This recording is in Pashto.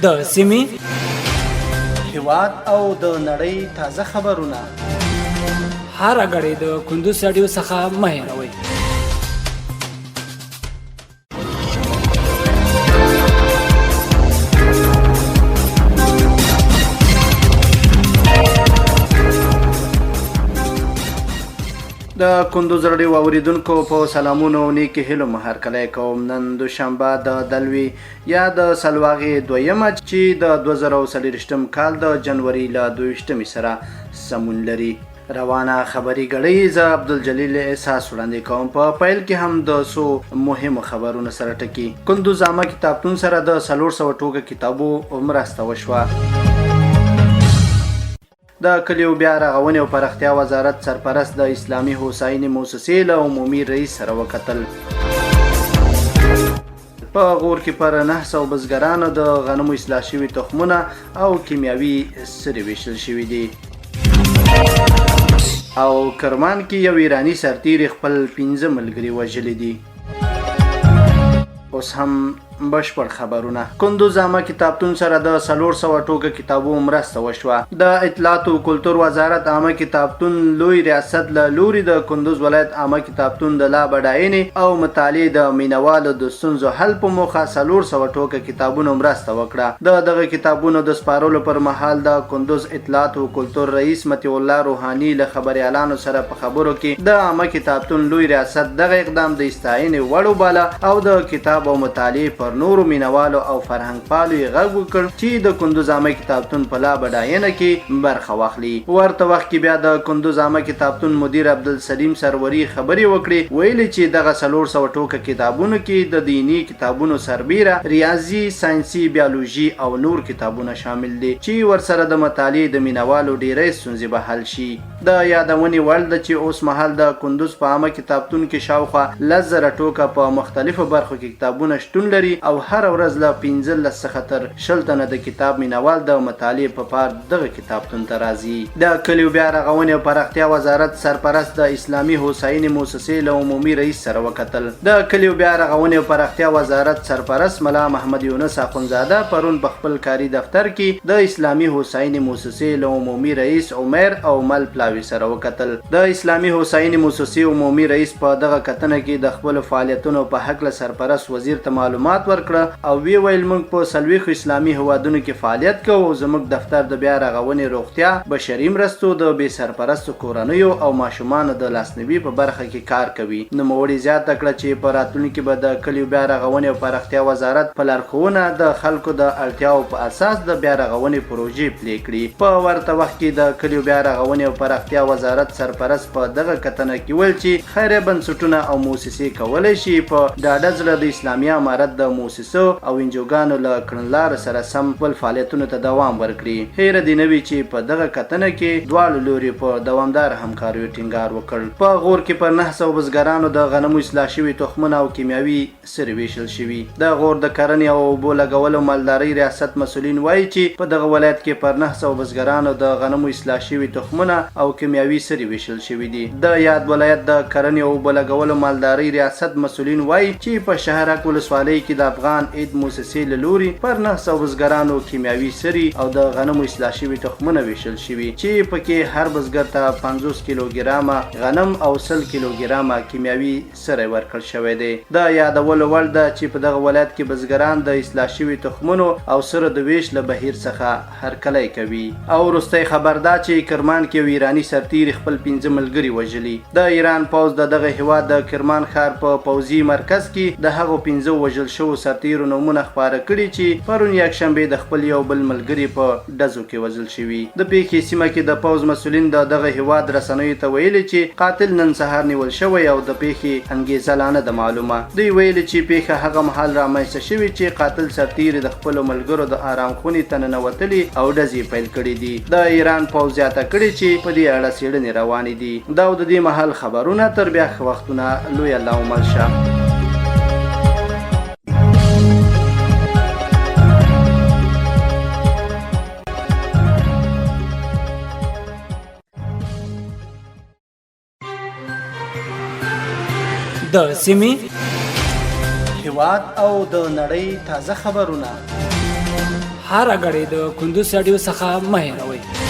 د سیمې، هیواد او د نړۍ تازه خبرونه هره ګړۍ د کندوز راډیو څخه مه هېروئ. د کندوز راډیو اوریدونکو په سلامونو او نیکې هیلو مو هرکلی کوم. نن دوشنبه د دلوي یا د سلواغې دویمه چې د 2024 کال د جنوري له 22مې سره سمون لري. روانه خبري ګړۍ زه عبدالجلیل احساس وړاندې کوم. په پیل کې هم د څو مهمو خبرونو سره ټکي. کندوز عامه کتابتون سره د 400 ټوکه کتابو مرسته وشوه. د کلیو بیا رغونې او پراختیا وزارت سرپرست د اسلامي هوساینې موسسې له عمومي رئیس سره وکتل. په غور کې پر 900 بزګرانو د غنمو اصلاح شوي تخمونه او کیمیاوي سرې ویشل شوي دي. او کرمان کې یو ایراني سرتیري خپل 5 ملګري وژلي دي. اوس هم بشپړ خبرونه. کندوز عامه کتابتون سره د 400 ټوکه کتابو مرسته وشوه. د اطلاعاتو کلتور وزارت عامه کتابتون لوی ریاست له لوري د کندوز ولایت عامه کتابتون د لا بډاینې او مطالعې د مینوالو د ستونزو حل په موخه 400 ټوکه کتابونو مرسته وکړه. د دغه کتابونو د سپارلو پر مهال د کندوز اطلاعاتو کلتور رئیس مطیع الله روحاني له خبریالانو سره په خبرو کې د عامه کتابتون لوی ریاست دغه اقدام د ستاینې وړ وباله او د کتاب او مطالعې پر نورو مینوالو او فرهنګپالو یې غږ وکړ چې د کندوز عامه کتابتون په لا بډاینه کې برخه واخلي. ورته وخت کې بیا د کندوز عامه کتابتون مدیر عبدالسلیم سروري خبرې وکړې، ویلي چې دغه 400 ټوکه کتابونو کې د دیني کتابونو سربیره ریاضي، ساینسي، بیولوژي او نور کتابونه شامل دي چې ورسره د مطالعې د مینوالو ډیری ستونزې به حل شي. د یادونې وړ ده چې اوس مهال د کندوز په عامه کتابتون کې شاوخوا 10,000 ټوکه په مختلفو برخو کې کتابونه شتون لري او هره ورځ له 15 څخه تر 20 تنه د کتاب مینوال د مطالعې په پار دغه کتابتون ته راځي. د کلیو بیا رغونې او پراختیا وزارت سرپرست د اسلامي هوساینې موسسې له عمومي رئیس سره وکتل. د کلیو بیا رغونې او پراختیا وزارت سرپرست ملا محمد یونس اخندزاده پرون په خپل کاري دفتر کې د اسلامي هوساینې موسسې له عمومي رئیس عمیر او مل پلاوي سره وکتل. د اسلامي هوساینې موسسې عمومي رئیس په دغه کتنه کې د خپلو فعالیتونو په هکله سرپرست وزیر ته معلومات ورکړه او ویې ویل، موږ په 40 اسلامي هېوادونو کې فعالیت کوو او زموږ دفتر د بیا رغونې، روغتیا، بشري مرستو، د بې سرپرستو کورنیو او ماشومانو د لاسنیوي په برخه کې کار کوي. نوموړي زیاته کړه چې په راتلونکي به د کلیو بیا رغونې او پراختیا وزارت په لارښوونه د خلکو د اړتیاوو په اساس د بیا رغونې پروژې پلې کړي. په ورته وخت کې د کلیو بیا رغونې او پراختیا وزارت سرپرست په دغه کتنه کې وویل چې خیریه بنسټونه او موسسې کولی شي په ډاډه زړه د اسلامي امارت د موسسو او انجوګانو له کړنلارو سره سم خپل فعالیتونو ته دوام ورکړي. هېره دې نه وي چې په دغه کتنه کې دواړو لوریو په دوامداره همکاریو ټینګار وکړ. په غور کې پر 900 بزګرانو د غنمو اصلاح شوي تخمونه او کیمیاوي سرې ویشل شوي. د غور د کرنې او اوبو لګولو مالدارۍ ریاست مسؤلین وايي چې په دغه ولایت کې پر 900 بزګرانو د غنمو اصلاح شوي تخمونه او کیمیاوي سرې ویشل شوي دي. د یاد ولایت د کرنې او اوبو لګولو مالدارۍ ریاست مسؤلین وايي چې په شهرک ولسوالۍ کې د افغان اید موسسې له لوري پر 900 بزګرانو کیمیاوي سرې او د غنمو اصلاح شوي تخمونه ویشل شوي چې په کې هر بزګر ته 50 کیلو ګرامه غنم او 100 کیلو ګرامه کیمیاوي سری ورکړل شوی دی. د یادولو وړ ده چې په دغه ولایت کې بزګران د اصلاح شوي تخمونو او سرو د ویش له بهیر څخه هرکلی کوي. او وروستی خبر دا چې کرمان کې یو ایراني سرتیري خپل 5 ملګري وژلي. د ایران پوځ د دغه هیواد د کرمان ښار په پوځي مرکز کې د هغو 5 وژل شوو سرتیرو نومونه خپاره کړي چې پرون یکشنبه د خپل یو بل ملګري په ډزو کې وژل شوي. د پېښې سیمه کې د پوځ مسؤلین د دغه هیواد رسنیو ته ویلي چې قاتل نن سهار نیول شوی او د پېښې انګېزه لا نه ده معلومه. دوی ویلي چې پېښه هغه مهال رامنځته شوې چې قاتل سرتېري د خپلو ملګرو د آرام خونې ته ننوتلي او ډزې یې پیل کړې دي. د ایران پوځ زیاته کړې چې په دې اړه څېړنې روانې دي. دا او د دې مهال خبرونه. تر بیا ښه وختونه، لوی الله مو مل شه. د سیمې، هیواد او د نړۍ تازه خبرونه. هره ګړۍ د کندوز راډیو څخه مه هېروئ.